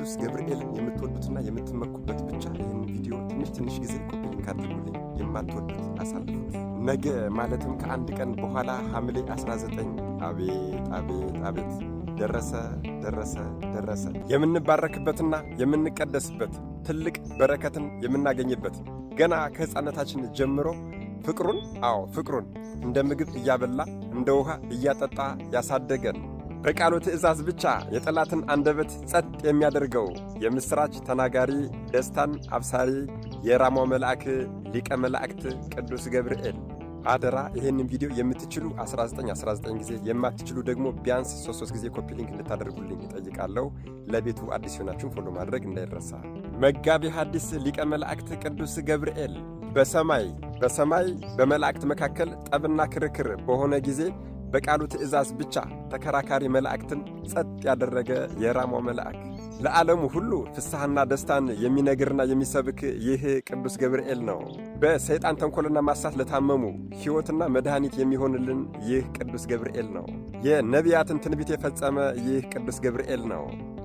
ቅዱስ ገብርኤልን የምትወዱትና የምትመኩበት ብቻ ይህን ቪዲዮ ትንሽ ትንሽ ጊዜ copy link አድርጉልኝ። የማትወዱት አሳልፉት። ነገ ማለትም ከአንድ ቀን በኋላ ሐምሌ 19፣ አቤት አቤት አቤት፣ ደረሰ ደረሰ ደረሰ። የምንባረክበትና የምንቀደስበት፣ ትልቅ በረከትን የምናገኝበት፣ ገና ከሕፃነታችን ጀምሮ ፍቅሩን፣ አዎ ፍቅሩን እንደ ምግብ እያበላ እንደ ውሃ እያጠጣ ያሳደገን፣ በቃሉ ትእዛዝ ብቻ የጠላትን አንደበት ጸጥ የሚያደርገው የምሥራች ተናጋሪ፣ ደስታን አብሳሪ፣ የራማው መልአክ ሊቀ መላእክት ቅዱስ ገብርኤል፣ አደራ ይህንን ቪዲዮ የምትችሉ 19 19 ጊዜ፣ የማትችሉ ደግሞ ቢያንስ 3 3 ጊዜ copy link እንድታደርጉልኝ እጠይቃለሁ። ለቤቱ አዲስ የሆናችሁን follow ማድረግ እንዳይረሳ። መጋቢ ሐዲስ ሊቀ መላእክት ቅዱስ ገብርኤል በሰማይ በሰማይ በመላእክት መካከል ጠብና ክርክር በሆነ ጊዜ በቃሉ ትእዛዝ ብቻ ተከራካሪ መላእክትን ጸጥ ያደረገ የራማው መልአክ፣ ለዓለሙ ሁሉ ፍስሐና ደስታን የሚነግርና የሚሰብክ ይህ ቅዱስ ገብርኤል ነው። በሰይጣን ተንኮልና ማሳት ለታመሙ ሕይወትና መድኃኒት የሚሆንልን ይህ ቅዱስ ገብርኤል ነው። የነቢያትን ትንቢት የፈጸመ ይህ ቅዱስ ገብርኤል ነው።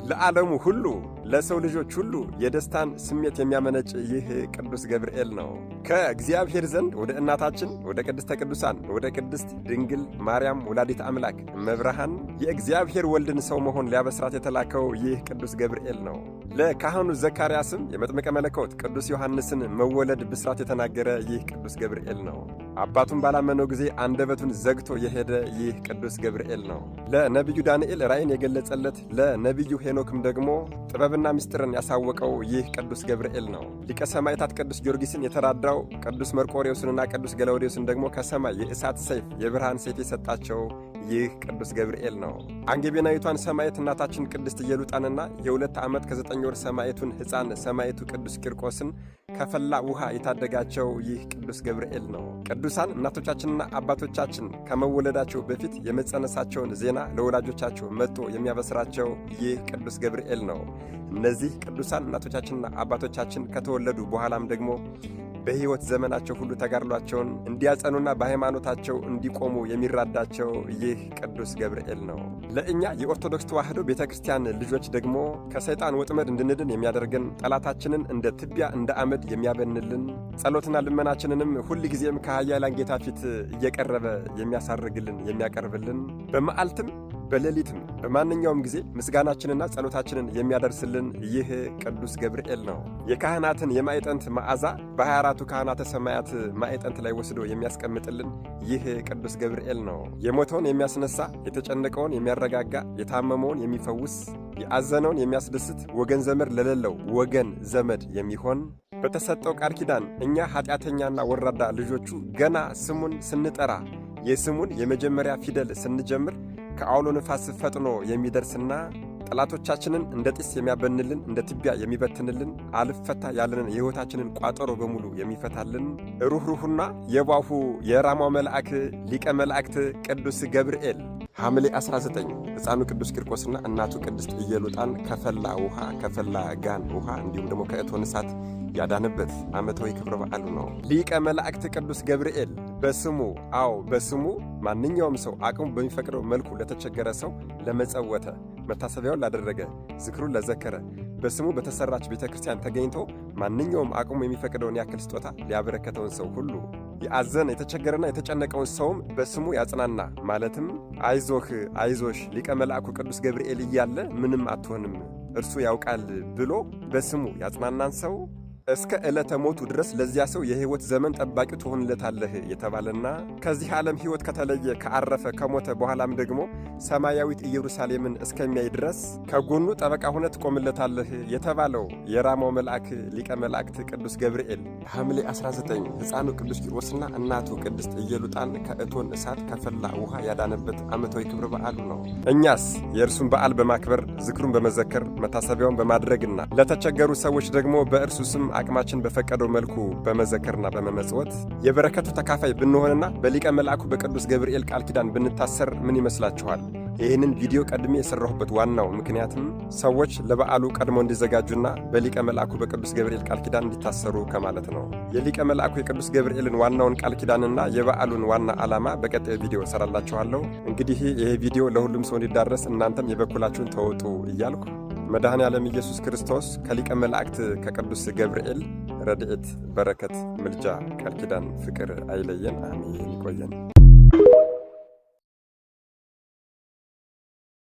ለዓለሙ ሁሉ፣ ለሰው ልጆች ሁሉ የደስታን ስሜት የሚያመነጭ ይህ ቅዱስ ገብርኤል ነው። ከእግዚአብሔር ዘንድ ወደ እናታችን ወደ ቅድስተ ቅዱሳን ወደ ቅድስት ድንግል ማርያም ወላዲት አምላክ እመብርሃን የእግዚአብሔር ወልድን ሰው መሆን ሊያበስራት የተላከው ይህ ቅዱስ ገብርኤል ነው። ለካህኑ ዘካርያስም የመጥምቀ መለኮት ቅዱስ ዮሐንስን መወለድ ብስራት የተናገረ ይህ ቅዱስ ገብርኤል ነው። አባቱን ባላመነው ጊዜ አንደበቱን ዘግቶ የሄደ ይህ ቅዱስ ገብርኤል ነው። ለነቢዩ ዳንኤል ራእይን የገለጸለት፣ ለነቢዩ ሄኖክም ደግሞ ጥበብና ምስጢርን ያሳወቀው ይህ ቅዱስ ገብርኤል ነው። ሊቀ ሰማዕታት ቅዱስ ጊዮርጊስን የተራዳው፣ ቅዱስ መርቆሬዎስንና ቅዱስ ገላውዴዎስን ደግሞ ከሰማይ የእሳት ሰይፍ፣ የብርሃን ሰይፍ የሰጣቸው ይህ ቅዱስ ገብርኤል ነው። አንጌቤናዊቷን ሰማዕት እናታችን ቅድስት ኢየሉጣንና የ2 ዓመት ከ9 ወር ሰማዕቱን ሕፃን ሰማዕቱ ቅዱስ ቂርቆስን ከፈላ ውሃ የታደጋቸው ይህ ቅዱስ ገብርኤል ነው። ቅዱሳን እናቶቻችንና አባቶቻችን ከመወለዳቸው በፊት የመጸነሳቸውን ዜና ለወላጆቻቸው መጥቶ የሚያበስራቸው ይህ ቅዱስ ገብርኤል ነው። እነዚህ ቅዱሳን እናቶቻችንና አባቶቻችን ከተወለዱ በኋላም ደግሞ በሕይወት ዘመናቸው ሁሉ ተጋድሏቸውን እንዲያጸኑና በሃይማኖታቸው እንዲቆሙ የሚራዳቸው ይህ ቅዱስ ገብርኤል ነው። ለእኛ የኦርቶዶክስ ተዋሕዶ ቤተ ክርስቲያን ልጆች ደግሞ ከሰይጣን ወጥመድ እንድንድን የሚያደርገን፣ ጠላታችንን እንደ ትቢያ እንደ አመድ የሚያበንልን፣ ጸሎትና ልመናችንንም ሁል ጊዜም ከኃያላን ጌታ ፊት እየቀረበ የሚያሳርግልን፣ የሚያቀርብልን፣ በመዓልትም በሌሊትም በማንኛውም ጊዜ ምስጋናችንና ጸሎታችንን የሚያደርስልን ይህ ቅዱስ ገብርኤል ነው። የካህናትን የማዕጠንት መዓዛ በ24ቱ ካህናተ ሰማያት ማዕጠንት ላይ ወስዶ የሚያስቀምጥልን ይህ ቅዱስ ገብርኤል ነው። የሞተውን የሚያስነሳ፣ የተጨነቀውን የሚያረጋጋ፣ የታመመውን የሚፈውስ፣ የአዘነውን የሚያስደስት፣ ወገን ዘመድ ለሌለው ወገን ዘመድ የሚሆን፣ በተሰጠው ቃል ኪዳን እኛ ኃጢአተኛና ወራዳ ልጆቹ ገና ስሙን ስንጠራ፣ የስሙን የመጀመሪያ ፊደል ስንጀምር ከአውሎ ነፋስ ፈጥኖ የሚደርስና ጠላቶቻችንን እንደ ጢስ የሚያበንልን፣ እንደ ትቢያ የሚበትንልን፣ አልፈታ ያለንን የሕይወታችንን ቋጠሮ በሙሉ የሚፈታልን ሩኅሩሁና የዋሁ የራማው መልአክ ሊቀ መላእክት ቅዱስ ገብርኤል ሐምሌ 19 ሕፃኑ ቅዱስ ቂርቆስና እናቱ ቅድስት ኢየሉጣን ከፈላ ውሃ፣ ከፈላ ጋን ውሃ እንዲሁም ደግሞ ከእቶን እሳት ያዳነበት ዓመታዊ ክብረ በዓሉ ነው። ሊቀ መላእክት ቅዱስ ገብርኤል በስሙ፣ አዎ በስሙ ማንኛውም ሰው አቅሙ በሚፈቅደው መልኩ ለተቸገረ ሰው ለመጸወተ፣ መታሰቢያውን ላደረገ፣ ዝክሩን ለዘከረ፣ በስሙ በተሰራች ቤተ ክርስቲያን ተገኝቶ ማንኛውም አቅሙ የሚፈቅደውን ያክል ስጦታ ሊያበረከተውን ሰው ሁሉ፣ የአዘነ፣ የተቸገረና የተጨነቀውን ሰውም በስሙ ያጽናና፣ ማለትም አይዞህ አይዞሽ፣ ሊቀ መልአኩ ቅዱስ ገብርኤል እያለ ምንም አትሆንም፣ እርሱ ያውቃል ብሎ በስሙ ያጽናናን ሰው እስከ ዕለተ ሞቱ ድረስ ለዚያ ሰው የሕይወት ዘመን ጠባቂ ትሆንለታለህ የተባለና ከዚህ ዓለም ሕይወት ከተለየ፣ ከአረፈ፣ ከሞተ በኋላም ደግሞ ሰማያዊት ኢየሩሳሌምን እስከሚያይ ድረስ ከጎኑ ጠበቃ ሆነ ትቆምለታለህ የተባለው የራማው መልአክ ሊቀ መላእክት ቅዱስ ገብርኤል ሐምሌ 19 ሕፃኑ ቅዱስ ቂርቆስና እናቱ ቅድስት ኢየሉጣን ከእቶን እሳት፣ ከፈላ ውሃ ያዳነበት ዓመታዊ ክብረ በዓሉ ነው። እኛስ የእርሱን በዓል በማክበር፣ ዝክሩን በመዘከር፣ መታሰቢያውን በማድረግና ለተቸገሩ ሰዎች ደግሞ በእርሱ ስም አቅማችን በፈቀደው መልኩ በመዘከርና በመመጽወት የበረከቱ ተካፋይ ብንሆንና በሊቀ መልአኩ በቅዱስ ገብርኤል ቃል ኪዳን ብንታሰር ምን ይመስላችኋል? ይህንን ቪዲዮ ቀድሜ የሠራሁበት ዋናው ምክንያትም ሰዎች ለበዓሉ ቀድሞ እንዲዘጋጁና በሊቀ መልአኩ በቅዱስ ገብርኤል ቃል ኪዳን እንዲታሰሩ ከማለት ነው። የሊቀ መልአኩ የቅዱስ ገብርኤልን ዋናውን ቃል ኪዳንና የበዓሉን ዋና ዓላማ በቀጣዩ ቪዲዮ እሰራላችኋለሁ። እንግዲህ ይህ ቪዲዮ ለሁሉም ሰው እንዲዳረስ እናንተም የበኩላችሁን ተወጡ እያልኩ መድኃኔ ዓለም ኢየሱስ ክርስቶስ ከሊቀ መላእክት ከቅዱስ ገብርኤል ረድኤት፣ በረከት፣ ምልጃ፣ ቃል ኪዳን፣ ፍቅር አይለየን። አሜን። ይቆየን።